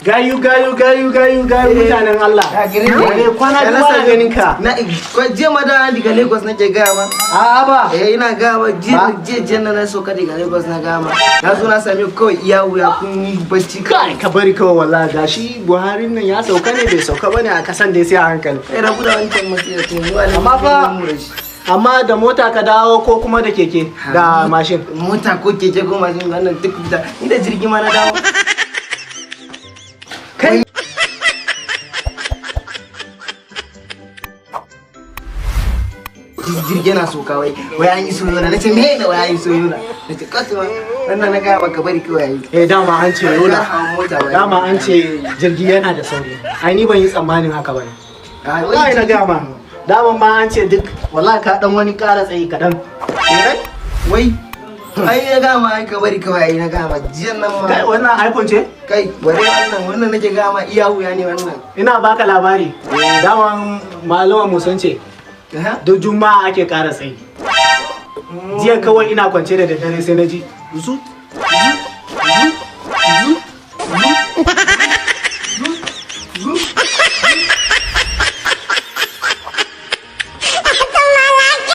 Gayu, gayu, gayu, gayu, gayu, mutanen Allah. Ya gari ne. Eh, kwana biyu bana ganin ka. Na jiya ma da daga Lagos nake gaya ma. A'a ba. Eh, ina gaya ma jiya Ba? jiya jiya na sauka daga Lagos na gaya ma. Na zo na same ku kawai iya wuya kun yi bacci. Kai, ka bari kawai wallahi, gashi Buhari nan ya sauka ne bai sauka bane a kasan dai sai a hankali. Kai, rabu da wancan masiyacin mu wani. Amma fa- Amma da mota ka dawo ko kuma da keke da mashin? Mota ko keke ko mashin, wannan duk fita. Ni da jirgi ma na dawo. Kai. Jirgi yana soka, wai wai an yi soyona. Na ce me da wai an yi soyona? Na ce kasuwa wannan na gaya maka, bari kawai yayi. Eh, dama an ce Yola. Hawan mota wai. Dama an ce jirgi yana da sauri. Ai ni ban yi tsammanin haka bane. Ah, wai. Wallahi na gaya ma. Dama ma an ce duk wallahi ka dan wani ƙara tsayi kaɗan. Eh, wai ai na gama ai ka bari kawai ai na gama jiyan nan ma. Kai, wannan iPhone ce? Kai, wai wannan nake gama iya wuya ne wannan. Ina baka labari. Dama malaman mu sun ce duk Juma'a ake ƙara tsayi. Jiya kawai ina kwance da daddare sai na ji zu